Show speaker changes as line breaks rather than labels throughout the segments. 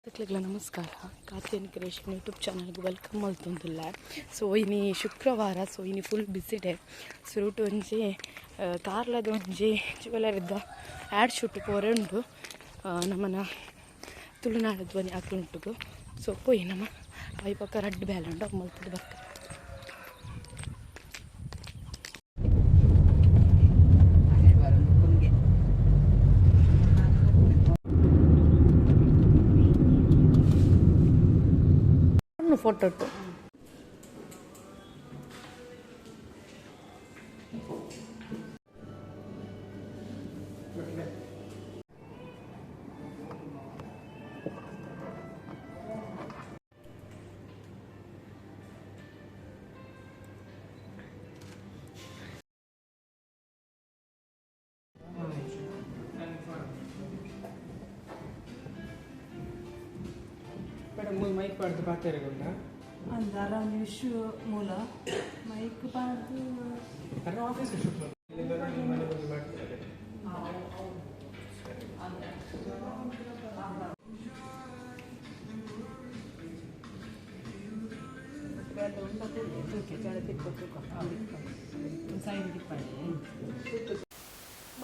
ಮಾತಕ್ಲೆಗ್ಲ ನಮಸ್ಕಾರ. Katyayani creation YouTube ಚಾನಲ್ಗೆ welcome ಮಲ್ತೊಂದುಲ್ಲ. ಸೊ ಇನಿ ಶುಕ್ರವಾರ, ಸೊ ಇನಿ ಫುಲ್ ಬಿಸಿ ಡೇ. ಸುರುಟು ಒಂಜಿ ಕಾರ್ಲದ ಒಂಜಿ ಜುವೆಲರಿದ ಆ್ಯಡ್ ಶೂಟ್ ಪೋರೆ ಉಂಡು ನಮ್ಮನ ತುಳುನಾಡ ಧ್ವನಿ ಅಕ್ಲುಂಟುಗು. ಸೊ ಪೋಯಿ ನಮ್ಮ ಅಯಿ ಪಕ್ಕ ರಡ್ಡ್ ಬೇಲೆ ಉಂಡು, ಅವು ಮಲ್ತುದು ಬಕ್ಕ. ಫೋಟೋ ಇಟ್ಟು.
ಮೇಡಮ್, ಮೂರು ಮೈಕ್ ಪಾಡ್ದು ಪಾತೆರಗುಂಡ.
ಅಂದ ಅರೌಂಡ್ ವಿಶ್ ಮೂಲ ಮೈಕ್ ಪಾಡ್ದು.
ಅರೆ ಆಫೀಸ್ ಶೂಟ್ ಮಾಡಿ ಮನೆ ಬಂದು ಮಾಡ್ತಾರೆ.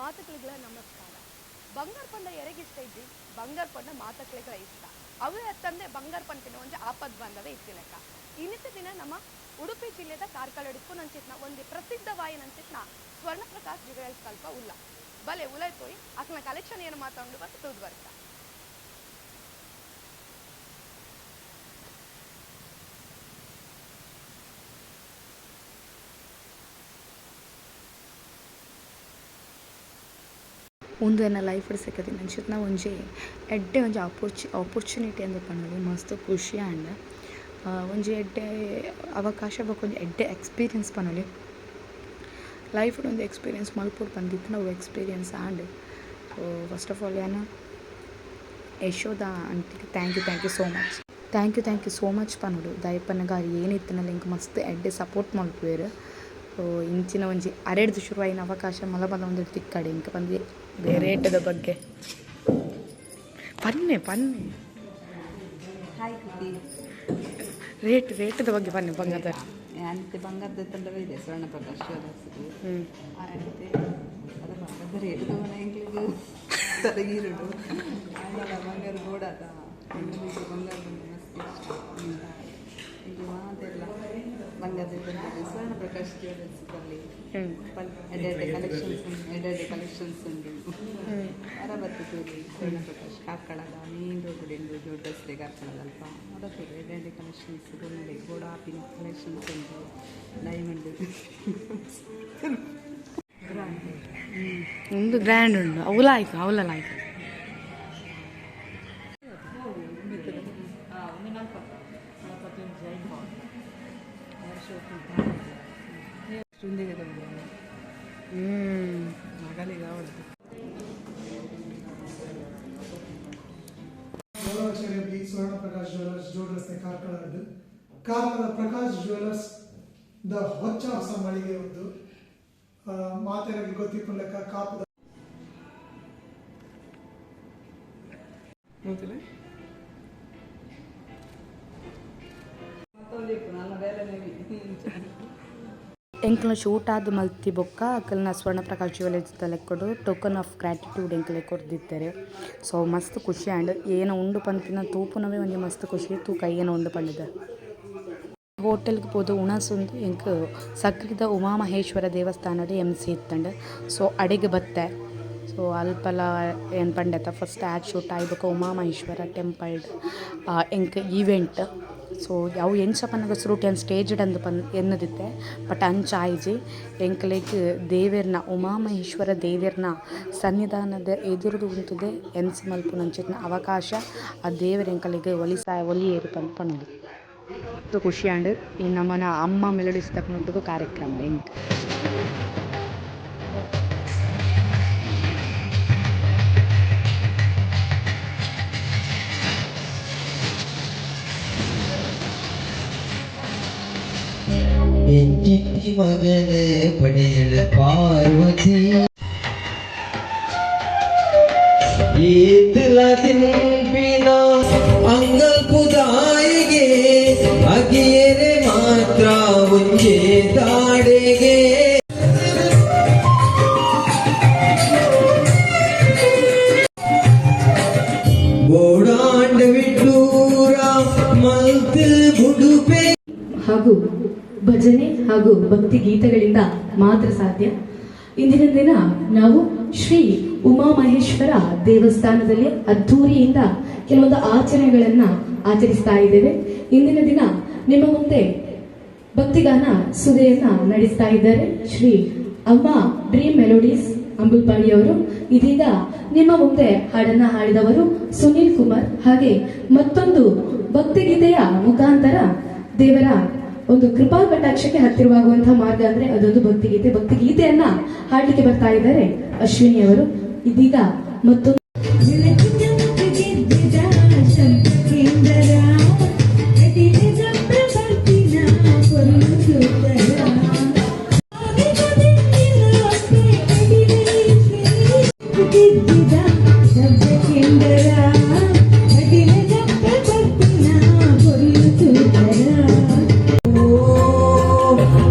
ಮಾತುಕಳಿಗಳ ನಮಸ್ಕಾರ. ಬಂಗಾರ ಪಂಡ ಎರೆಗಿಷ್ಟ ಇದ್ದಿ? ಬಂಗಾರ ಪಂಡ ಮಾತಕ್ಲೆಗಳ ಇಷ್ಟ. ಅವೇ ಅತ್ತಂದೆ ಬಂಗಾರ ಪಂಪಿನ ಒಂಜಿ ಆಪದ್ ಬಂದವೇ ಇತ್ತಿಲೆಕ್ಕ. ಇನ್ನಿತ ದಿನ ನಮ್ಮ ಉಡುಪಿ ಜಿಲ್ಲೆದ ಕಾರ್ಕಳಡಿಪ್ಪು ನಂಚಿತ್ನ ಒಂದು ಪ್ರಸಿದ್ಧವಾಯಿನಂಚಿತ್ನ ಸ್ವರ್ಣ ಪ್ರಕಾಶ್ ಜುವೆಲ್ಸ್ ಕಲ್ಪ ಉಲ್ಲ. ಬಲೆ ಉಲೈ ಪೋಯಿ ಅಕ್ನ ಕಲೆಕ್ಷನ್ ಏನು ಮಾತಾಡು ಬತ್ತ ತೂದು ಬರ್ತ.
ಉಂದು ಎನ್ನ ಲೈಫ್ ಸಿಕ್ಕದಿನ ಅಂಚಿತ್ನ ಒಂಜಿ ಎಡ್ಡೆ ಒಂಜಿ ಆಪರ್ಚುನಿಟಿ ಅಂದ್ ಪನೊಲಿ. ಮಸ್ತ್ ಖುಷಿ ಆಂಡ್. ಒಂಜಿ ಎಡ್ಡೆ ಅವಕಾಶ ಬೊಕ ಒಂಜಿ ಎಡ್ಡೆ ಎಕ್ಸ್ಪೀರಿಯನ್ಸ್ ಪನೊಲಿ. ಲೈಫ್ಡ್ ಒಂಜಿ ಎಕ್ಸ್ಪೀರಿಯನ್ಸ್ ಮಲ್ಪೊಡು ಪಂದ್ ಇತ್ತ್ಂಡ ಅವು ಎಕ್ಸ್ಪೀರಿಯನ್ಸ್ ಆಂಡ್. ಸೊ ಫಸ್ಟ್ ಆಫ್ ಆಲ್ ಯಾನ್ Yashoda ಆಂಟಿಗ್ thank you, thank you so much, thank you, thank you so much ಪನೊಡು. ದಾಯೆ ಪನ್ನಗ ಆರ್ ಏನಿತ್ತ್ಂಡಲ ಎಂಕ್ ಮಸ್ತ್ ಎಡ್ಡೆ ಸಪೋರ್ಟ್ ಮಲ್ಪುವೆರ್. ಸೊ ಇಂಚಿನ ಒಂಜಿ ಅರೆಡ್ದ್ ಶುರು ಆಯಿನ ಅವಕಾಶ ಮಲ್ಲ ಮಲ್ಲ ಒಂಜಿ ತಿಕ್ಕಡ್ ಎಂಕ್ ಪಂದ್.
ರೇಟದ ಬಗ್ಗೆ ಪನ್ನೆ ಪನ್ನೆ.
ಹಾಯ್ ಕುಟ್ಟಿ.
ರೇಟದ ಬಗ್ಗೆ ಪನ್ನೆ ಬಂಗಾರದ.
ಅಂತೆ ಬಂಗಾರದ ತಂಡವೇ ಇದೆ ಸ್ವರ್ಣ ಪ್ರಕಾಶ್ ಜ್ಯುವೆಲ್ಲರ್ಸ್ಗೆ. ಅಂತೆ ಅದು ಬಂಗಾರದ ರೇಟ್ ತಗೋಣ ಎಂಕ್ಲಿಗೆ ತಲೆಗೀರುಡು ಆಂಡಲ ಬಂಗಾರ ಬೋಡಾದ. ಎಂಕ್ಲಿಗೆ ಬಂಗಾರ ಬಂದು ಮಸ್ತ್ ಇಷ್ಟ. ಇಲ್ಲಿ ಮಾತೆಲ್ಲ ಬಂಗಾರದ ತಂಡವೇ ಸ್ವರ್ಣ ಪ್ರಕಾಶ್ ಜ್ಯುವೆಲ್ಲರ್ಸ್ ಅಲ್ಲಿ. ಎಡ್ಡೆ ಎಡ್ಡೆ ಕಲೆಕ್ಷನ್ಸ್, ಎಡ್ಡೆ ಎಡ್ಡೆ ಕಲೆಕ್ಷನ್ಸ್ ಉಂಟು. ಅರಬತ್ತು ತೂಲಿ ಸ್ವರ್ಣ ಪ್ರಕಾಶ್ ಕಾರ್ಕಳದ ಮೇನ್ ರೋಡ್ ಉಂಡು, ಜೋಡ್ ರಸ್ತೆ ಕಾರ್ಕಳದ ಅಲ್ಪ ಅರತ್ತೂರು. ಎಡ್ಡೆ ಎಡ್ಡೆ ಕಲೆಕ್ಷನ್ಸ್ ಗೊಂಡೆ ಗೋಡಾಪಿನ ಕಲೆಕ್ಷನ್ಸ್ ಉಂಟು, ಡೈಮಂಡ್.
ಒಂದು ಗ್ರ್ಯಾಂಡ್ ಉಂಡು. ಅವಲ ಆಯ್ತು, ಅವಲಲ್ಲ ಆಯ್ತು.
ಮಗಳಿಗೆ ಅವಳದು.
ಗೌರವಾಚಾರ್ಯ ಸ್ವರ್ಣ ಪ್ರಕಾಶ್ ಜ್ಯುವೆಲರ್ಸ್, ಜೋಡ್ ರಸ್ತೆ, ಕಾರ್ಕಳದ್ದು. ಕಾರ್ಕಳ ಪ್ರಕಾಶ್ ಜ್ಯುವೆಲರ್ಸ್ the ಹೊಚ್ಚ ಹೊಸ ಮಳಿಗೆ ಒಂದು ಮಾತೆರೆಗ್ ಗೊತ್ತಿಪ್ಪುನ ಕಾಪುದ.
ಗೊತ್ತಿಲ್ಲ.
ಮತ್ತೊಂದು ನನ್ನ ಬೇಲೆನೇ.
ಎಂಕ್ಲ ಶೂಟ್ ಆದ್ ಮಲ್ತಿ ಬೊಕ್ಕ ಅಕಲ್ನ ಸ್ವರ್ಣ ಪ್ರಕಾಶ್ ಜ್ಯುವೆಲರ್ಸ್ ಲೆಕ್ಕಡು ಟೋಕನ್ ಆಫ್ ಗ್ರ್ಯಾಟಿಟ್ಯೂಡ್ ಎಂಕ್ಲೆ ಕೊರ್ದಿತ್ತೆರ್. ಸೊ ಮಸ್ತ್ ಖುಷಿ ಆಂಡ್. ಏನ ಉಂಡು ಪನ್ಪಿನ ತೂಪುನವೇ ಒಂಜಿ ಮಸ್ತ್ ಖುಷಿ. ತೂಕ ಏನ ಉಂಡು ಪಂಡುದು. ಹೋಟೆಲ್ಗ್ ಪೋದು ಉಣಸುಂದು. ಎಂಕ್ ಸಕ್ರಿದ ಉಮಾಮಹೇಶ್ವರ ದೇವಸ್ಥಾನಡ್ ಎಮ್ ಸಿ ಇತ್ತಂಡ್. ಸೊ ಅಡೆಗ್ ಬತ್ತೆ. ಸೊ ಅಲ್ಪಲ ಏನ್ ಪಂಡೆತ ಫಸ್ಟ್ ಆ್ಯಡ್ ಶೂಟ್ ಆಯಿ ಬೊಕ ಉಮಾಮಹೇಶ್ವರ ಟೆಂಪಲ್ ಎಂಕ್ ಈವೆಂಟ್. ಸೊ ಅವು ಎಂಚ ಪನ್ನಗ ಸುರುಟ್ ಯಾನ್ ಸ್ಟೇಜ್ಡ್ ಅಂದ್ ಪನ್ ಎನ್ನುದಿತ್ತೆ, ಬಟ್ ಅಂಚ ಆಯಿಜಿ. ಎಂಕ್ಲೆಗ್ ದೇವೆರ್ನ, ಉಮಾಮಹೇಶ್ವರ ದೇವೆರ್ನ ಸನ್ನಿಧಾನದ ಎದುರುಡು ಉಂತುದೆ ಎಮ್ ಸಿ ಮಲ್ಪುನಂಚಿತ್ತಿನ ಅವಕಾಶ ಆ ದೇವೆರ್ ಎಂಕಲೆಗ್ ಒಲಿಸಾಯ ಒಲಿಯೆರ್ ಪಂದ್ ಪನೊಲಿ. ಮಸ್ತ್ ಖುಷಿ ಆಂಡ್. ಈ ನಮನ ಅಮ್ಮ ಮೆಲೋಡಿಸ್ ದಕ್ಲೆನೊಟ್ಟುಗು ಕಾರ್ಯಕ್ರಮ ಎಂಕ್.
ಎಂಚಿತ್ತಿ ಮಗಳೇ ಪಡೆಯಳ ಪಾರ್ವತಿ ಏತ್ಲ ತಿನ್ಪಿನ.
ಭಜನೆ ಹಾಗೂ ಭಕ್ತಿ ಗೀತೆಗಳಿಂದ ಮಾತ್ರ ಸಾಧ್ಯ. ಇಂದಿನ ದಿನ ನಾವು ಶ್ರೀ ಉಮಾಮಹೇಶ್ವರ ದೇವಸ್ಥಾನದಲ್ಲಿ ಅದ್ಧೂರಿಯಿಂದ ಕೆಲವೊಂದು ಆಚರಣೆಗಳನ್ನ ಆಚರಿಸ್ತಾ ಇದ್ದೇವೆ. ಇಂದಿನ ದಿನ ನಿಮ್ಮ ಮುಂದೆ ಭಕ್ತಿಗಾನ ಸುಧೆಯನ್ನ ನಡೆಸ್ತಾ ಇದ್ದಾರೆ ಶ್ರೀ ಅಮ್ಮ ಡ್ರೀಮ್ ಮೆಲೋಡೀಸ್ ಅಂಬುಲ್ಪಾಡಿಯವರು. ಇದೀಗ ನಿಮ್ಮ ಮುಂದೆ ಹಾಡನ್ನ ಹಾಡಿದವರು ಸುನೀಲ್ ಕುಮಾರ್. ಹಾಗೆ ಮತ್ತೊಂದು ಭಕ್ತಿಗೀತೆಯ ಮುಖಾಂತರ ದೇವರ ಒಂದು ಕೃಪಾ ಕಟಾಕ್ಷಕ್ಕೆ ಹತ್ತಿರವಾಗುವಂತಹ ಮಾರ್ಗ ಅಂದ್ರೆ ಅದೊಂದು ಭಕ್ತಿಗೀತೆ. ಭಕ್ತಿಗೀತೆಯನ್ನ ಹಾಡ್ಲಿಕ್ಕೆ ಬರ್ತಾ ಇದ್ದಾರೆ ಅಶ್ವಿನಿ ಅವರು. ಇದೀಗ ಮತ್ತೊಂದು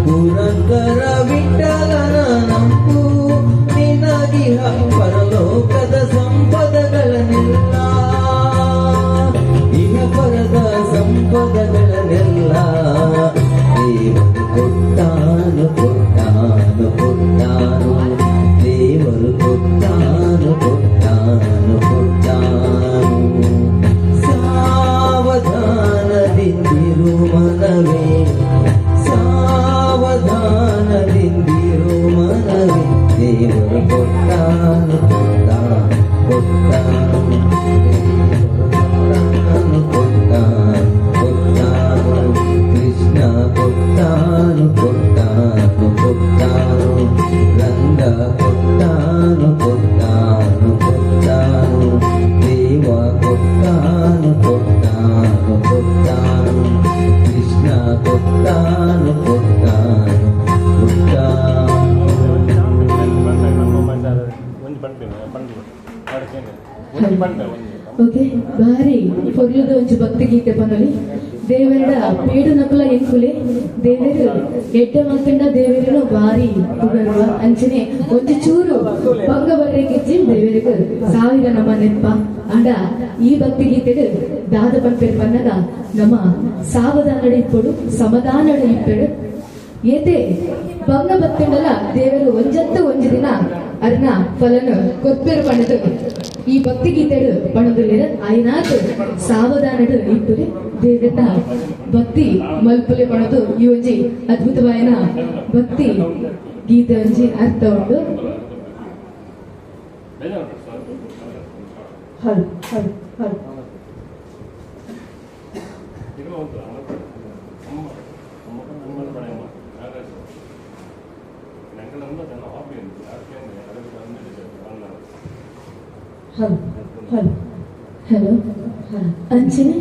ಪುರಂದರ ವಿಠಲನ ನಂಬು, ನಿನಗಿಹ ಪರಲೋಕದ ಸಂಪದಗಳನ್ನೆಲ್ಲ, ಇಹ ಪರದ ಸಂಪದಗಳನ್ನೆಲ್ಲ ದೇವರು ಕೊಟ್ಟಾನು ಕೊಟ್ಟಾನು ಕೊಟ್ಟಾನು, ದೇವರು ಕೊಟ್ಟಾನು ಕೊಟ್ಟಾನು ಕೊಟ್ಟಾನು. ಸಾವಧಾನದಿಂದಿರು ಮನವೇ, ಸಾವಧಾನದಿಂದಿರು ಮನವೇ, ದೇವರು ಕೊಟ್ಟಾನು ಕೊಟ್ಟಾನು ಕೊಟ್ಟಾನು, ದೇವರು ಕೊಟ್ಟಾನು ಕೊಟ್ಟಾನು, ಕೃಷ್ಣ ಕೊಟ್ಟಾನು ಕೊಟ್ಟಾನು ಕೊಟ್ಟಾನು, ರಂಗ ಕೊಟ್ಟಾನು ಕೊಟ್ಟಾನು ಕೊಟ್ಟಾನು, ದೇವ ಕೊಟ್ಟಾನು ಕೊಟ್ಟಾನು ಕೊಟ್ಟಾನು, ಕೃಷ್ಣ ಕೊಟ್ಟಾನು ಕೊಟ್ಟಾನು ಕೊಟ್ಟಾನು.
ಓಕೆ, ಬಾರಿ ಪೊರ್ಲುದ ಒಂಜಿ ಭಕ್ತಿಗೀತೆ ಪನೊಲಿ. ದೇವರ ಪೇಡು ನಕುಲ ಎಂಕುಲೆ ದೇವರು ಎಡ್ಡೆ ಮಲ್ತಂಡ ದೇವರನು ಬಾರಿ ಪುಗರುವ ಅಂಚನೆ ಒಂಜಿ ಚೂರು ಬಂಗ ಬರ್ರೆಗಿಜ್ಜಿ ದೇವರಿಗೆ ಸಾವಿರ ನಮ್ಮ ನೆನ್ಪ. ಅಂಡ ಈ ಭಕ್ತಿಗೀತೆಡು ದಾದ ಪನ್ಪೆರ್ ಪನ್ನಗ ನಮ್ಮ ಸಾವಧಾನಡ ಇಪ್ಪೊಡು, ಸಮಾಧಾನಡ ಇಪ್ಪೆಡು. ಏತೆ ಬಂಗ ಬತ್ತಂಡಲ ದೇವರು ಒಂಜತ್ತು ಒಂಜಿ ದಿನ ಅರ್ನ ಫಲನು ಕೊತ್ಪೆರು ಪಣದು ಈ ಭಕ್ತಿ ಗೀತೆಡು ಪಣದುಲ್ಲೆರ್. ಆಯ್ನಾತ್ ಸಾವಧಾನಡು ಇಪ್ಪುಲೆ, ದೇವರನ್ನ ಭಕ್ತಿ ಮಲ್ಪುಲೆ ಪಣದು ಈ ಒಂಜಿ ಅದ್ಭುತವಾಯಿನ ಭಕ್ತಿ ಗೀತೆ ಒಂಜಿ ಅರ್ಥ ಉಂಟು.
ಹಲ್ ಹಲ್ ಹಲ್.
ಹಲ್ ಹಲ್ ಹಲೋ. ಅಂಚನೆ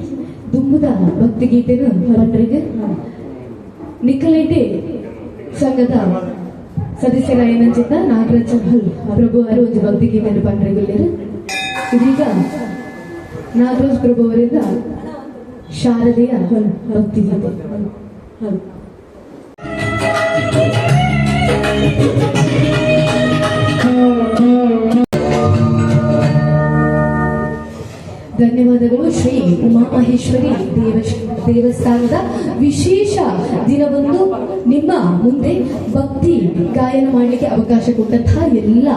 ದುಂಬುದ ಭಕ್ತಿ ಗೀತೆನು ಪಂಡ್ರಿಗೆ ನಿಕಲೇಟೆ ಸಂಘದ ಸದಸ್ಯರಾಯನಂಚಿತ ನಾಗರಾಜ ಪ್ರಭು ಅವರು ಒಂಜಿ ಭಕ್ತಿ ಗೀತೆಯನ್ನು ಪಂಡ್ರಿಗುಲ್ಲೇರು. ಇದೀಗ ನಾಗರಾಜ್ ಪ್ರಭು ಅವರಿಂದ ಶಾರದೆಯ ಭಕ್ತಿ ಗೀತೆ. ಧನ್ಯವಾದಗಳು. ಶ್ರೀ ಉಮಾಮಹೇಶ್ವರಿ ದೇವಸ್ಥಾನದ ವಿಶೇಷ ದಿನವಂದು ನಿಮ್ಮ ಮುಂದೆ ಭಕ್ತಿ ಗಾಯನ ಮಾಡಲಿಕ್ಕೆ ಅವಕಾಶ ಕೊಟ್ಟಂತಹ ಎಲ್ಲ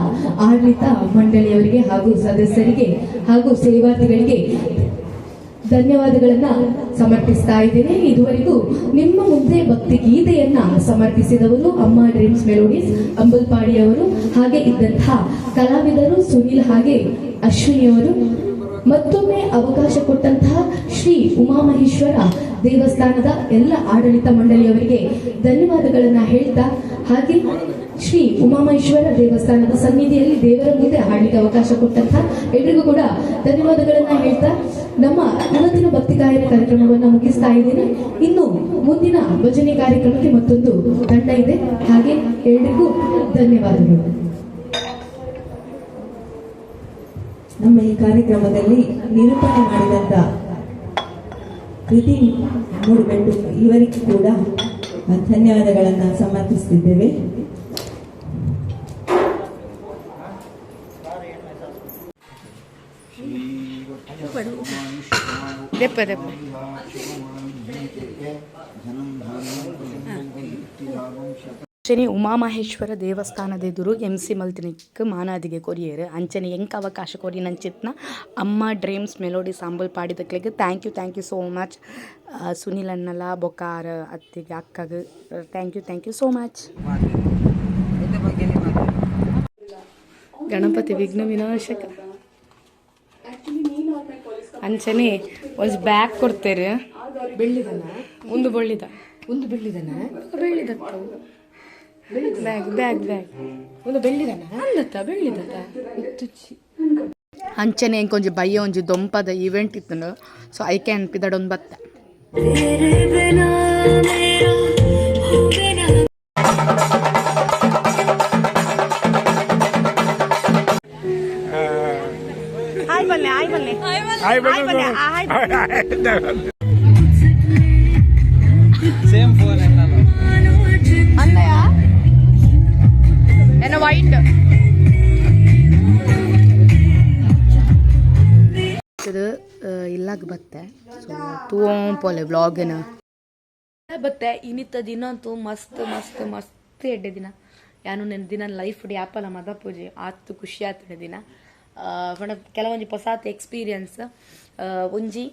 ಆಡಳಿತ ಮಂಡಳಿಯವರಿಗೆ ಹಾಗೂ ಸದಸ್ಯರಿಗೆ ಹಾಗೂ ಸೇವಾರ್ಥಿಗಳಿಗೆ ಧನ್ಯವಾದಗಳನ್ನ ಸಮರ್ಪಿಸ್ತಾ ಇದ್ದೇನೆ. ಇದುವರೆಗೂ ನಿಮ್ಮ ಮುಂದೆ ಭಕ್ತಿ ಗೀತೆಯನ್ನ ಸಮರ್ಪಿಸಿದವರು ಅಮ್ಮ ಡ್ರೀಮ್ಸ್ ಮೆಲೋಡೀಸ್ ಅಂಬಲ್ಪಾಡಿಯವರು, ಹಾಗೆ ಇದ್ದಂತಹ ಕಲಾವಿದರು ಸುನೀಲ್ ಹಾಗೆ ಅಶ್ವಿನಿಯವರು. ಮತ್ತೊಮ್ಮೆ ಅವಕಾಶ ಕೊಟ್ಟಂತಹ ಶ್ರೀ ಉಮಾಮಹೇಶ್ವರ ದೇವಸ್ಥಾನದ ಎಲ್ಲ ಆಡಳಿತ ಮಂಡಳಿಯವರಿಗೆ ಧನ್ಯವಾದಗಳನ್ನ ಹೇಳ್ತಾ, ಹಾಗೆ ಶ್ರೀ ಉಮಾಮಹೇಶ್ವರ ದೇವಸ್ಥಾನದ ಸನ್ನಿಧಿಯಲ್ಲಿ ದೇವರ ಮುಂದೆ ಹಾಡಲಿಕ್ಕೆ ಅವಕಾಶ ಕೊಟ್ಟಂತಹ ಎಲ್ರಿಗೂ ಕೂಡ ಧನ್ಯವಾದಗಳನ್ನ ಹೇಳ್ತಾ ನಮ್ಮ ಇವತ್ತಿನ ಭಕ್ತಿ ಗಾಯನ ಕಾರ್ಯಕ್ರಮವನ್ನು ಮುಗಿಸ್ತಾ ಇದ್ದೇನೆ. ಇನ್ನು ಮುಂದಿನ ಭಜನೆ ಕಾರ್ಯಕ್ರಮಕ್ಕೆ ಮತ್ತೊಂದು ತಂಡ ಇದೆ. ಹಾಗೆ ಎಲ್ರಿಗೂ ಧನ್ಯವಾದಗಳು.
ನಮ್ಮ ಈ ಕಾರ್ಯಕ್ರಮದಲ್ಲಿ ನಿರೂಪಣೆ ಮಾಡಿದಂಥ ಕೃತಿ ಮೂಡುಬೆಟ್ಟು ಇವರಿಗೂ ಕೂಡ ಧನ್ಯವಾದಗಳನ್ನು ಸಮರ್ಪಿಸುತ್ತಿದ್ದೇವೆ.
ದೆಪ್ಪ ದೆಪ್ಪ.
ಅಂಚನೆ ಉಮಾಮಹೇಶ್ವರ ದೇವಸ್ಥಾನದ ಎದುರು ಎಮ್ ಸಿ ಮಲ್ತಿನಿಕ್ ಮಾನಾದಿಗೆ ಕೊರಿಯೆರ್. ಅಂಚನೆ ಎಂಕ್ ಅವಕಾಶ ಕೊರಿನಂಚಿತ್ನ ಅಮ್ಮ ಡ್ರೀಮ್ಸ್ ಮೆಲೋಡಿ ಸಾಂಬಲ್ ಪಾಡಿದಕ್ಲೆಗ್ thank you, thank you so much. Sunil ಅಣ್ಣಲ ಬೊಕಾರ ಅತ್ತಿಗೆ ಅಕ್ಕಗ್ thank you, thank you so much. Ganapati ವಿಘ್ನ ವಿನಾಶಕ. ಅಂಚನೆ ಒಂಜಿ ಬ್ಯಾಗ್ ಕೊಡ್ತೇರು.
ಬೆಳ್ಳಿದನ?
ಒಂದು ಬೊಳ್ಳಿದ.
ಒಂದು ಬೆಳ್ಳಿದನ?
ಬೆಳ್ಳಿದತ್ತ. Bag, bag, bag.
ಒಂದು ಬೆಳ್ಳಿದನ?
ಅಂದತ್ತ, ಬೆಳ್ಳಿದತ್ತ. ಅಂಚನೆ ಇಂಕೊಂಜಿ ಬಯ್ಯ ಒಂಜಿ ದೊಂಪದ ಇವೆಂಟ್ ಇತ್ತು. ಸೊ ಐಕೆ ಅನ್ಪಿದಡೊಂದು ಬತ್ತ. ಹಾಯ್ ಬನ್ನಿ, ಹಾಯ್ ಬನ್ನಿ, ಹಾಯ್ ಬನ್ನಿ, ಹಾಯ್.
Same phone.
ಅಂದಯ ಏನ ವೈಟ್.
ಇದು ಇಲ್ಲಾಗ ಬತ್ತೆ. ಸೊ ತೂಂಪೋಲೆ ವ್ಲಾಗಿನ ಬತ್ತೆ. ಇನ್ನಿತ್ತ ದಿನ ಅಂತೂ ಮಸ್ತ್ ಮಸ್ತ್ ಮಸ್ತ್ ಎಡ್ಡೆ ದಿನ. ಯಾನು ನೆನ್ ದಿನ ಲೈಫ್ ಯಾಪಲ ಮದ ಪೂಜೆ ಆತು ಖುಷಿ ಆತಡೆ ದಿನ. ಪಂಡ ಕೆಲವೊಂಜಿ ಹೊಸಾತ್ ಎಕ್ಸ್ಪೀರಿಯನ್ಸ್. ಒಂಜಿ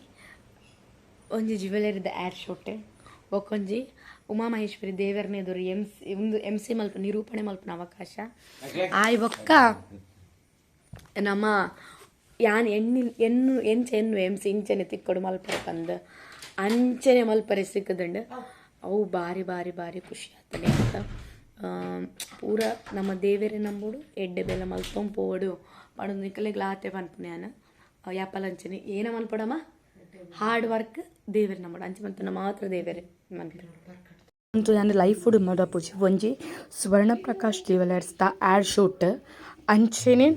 ಒಂಜಿ ಜ್ಯುವೆಲರಿದ ಆ್ಯಡ್ ಶೋಟೆ, ಬೊಕ್ಕೊಂಜಿ ಉಮಾಮಹೇಶ್ವರಿ ದೇವರನೇ ಎದುರು ಎಮ್ ಸಿ, ಒಂದು ಎಮ್ ಸಿ ಮಲ್ಪ ನಿರೂಪಣೆ ಮಲ್ಪನ ಅವಕಾಶ ಆಯ್. ಬೊಕ್ಕ ನಮ್ಮ ಯಾನ್ ಎಣ್ಣಿ ಎನ್ನು ಎಂಚ ಎನ್ನು ಎಮ್ ಸಿ ಇಂಚನೆ ತಿಕ್ಕೊಡು ಮಲ್ಪರೆ ಪಂದ್ ಅಂಚನೆ ಮಲ್ಪರೆ ಸಿಕ್ಕದಂಡು. ಅವು ಬಾರಿ ಬಾರಿ ಬಾರಿ ಖುಷಿ ಆಗ್ತದೆ ಅಂತ. ಪೂರ ನಮ್ಮ ದೇವೆರೆ ನಂಬುಡು, ಎಡ್ಡೆ ಬೆಲ್ಲ ಮಲ್ತೊಂದು ಪೋವಡು ಪಂಡ ನಿಕಲೆಗ್ಲ ಆತೆ ಪನ್ಪುನೆ ಯಾನ್. ಯಾಪಲ ಅಂಚನೆ ಏನ ಮಲ್ಪಡಮ್ಮ, ಹಾರ್ಡ್ ವರ್ಕ್, ದೇವೆರ್ ನಂಬುಡು. ಅಂಚೆ ಮಲ್ತುನ ಮಾತ್ರ ದೇವೆರೆ ಮನ್ಪುನೆ. ಅಂತೂ ನಾನು ಲೈಫ್ ಫುಡ್ ಮದಪುಜಿ. ಒಂಜಿ ಸ್ವರ್ಣಪ್ರಕಾಶ್ ಜ್ಯುವೆಲರ್ಸ್ ದ ಆ್ಯಡ್ ಶೂಟ್, ಅಂಚೆನೆ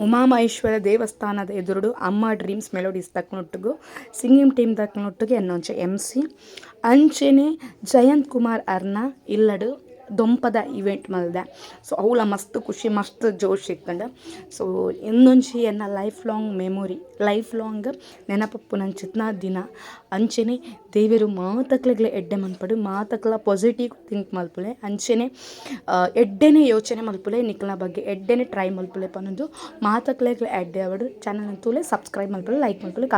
ಉಮಾಮಹೇಶ್ವರ ದೇವಸ್ಥಾನದ ಎದುರುಡು ಅಮ್ಮ ಡ್ರೀಮ್ಸ್ ಮೆಲೋಡೀಸ್ ತಕ್ಕನೊಟ್ಟಿಗೂ ಸಿಂಗಿಂಗ್ ಟೀಮ್ ತಕ್ಕನೊಟ್ಟಿಗೆ ಎನ್ನೊಂಚೆ ಎಮ್ ಸಿ, ಅಂಚೆನೆ ಜಯಂತ್ ಕುಮಾರ್ ಅರ್ನ ಇಲ್ಲಡು ದೊಂಪದ ಇವೆಂಟ್ ಮಲ್ದೆ. ಸೊ ಅವಳ ಮಸ್ತ್ ಖುಷಿ, ಮಸ್ತ್ ಜೋಶ್ ಇತ್ತಂಡ. ಸೊ ಇನ್ನೊಂಜಿ ಎನ್ನ life long memory, life long ನೆನಪಪ್ಪುನಂಚಿತ್ನ ದಿನ. ಅಂಚೆನೆ ದೇವೆರು ಮಾತಕ್ಲೆಗ್ಲ ಎಡ್ಡೆ ಮನ್ಪಡು, ಮಾತಕ್ಲ ಪಾಸಿಟಿವ್ ಥಿಂಕ್ ಮಲ್ಪುಲೆ, ಅಂಚೆನೆ ಎಡ್ಡೆನೆ ಯೋಚನೆ ಮಲ್ಪುಲೆ, ನಿಕ್ಲ್ನ ಬಗ್ಗೆ ಎಡ್ಡೆನೆ ಟ್ರೈ ಮಲ್ಪುಲೆ ಪನೊಂದು ಮಾತಕ್ಲೆಗ್ಲ ಎಡ್ಡೆ ಆವಡ್. ಚಾನಲ್ ತೂಲೆ, ಸಬ್ಸ್ಕ್ರೈಬ್ ಮಲ್ಪುಲೆ, ಲೈಕ್ ಮಲ್ಪುಲೆ, ಕಮೆಂಟ್.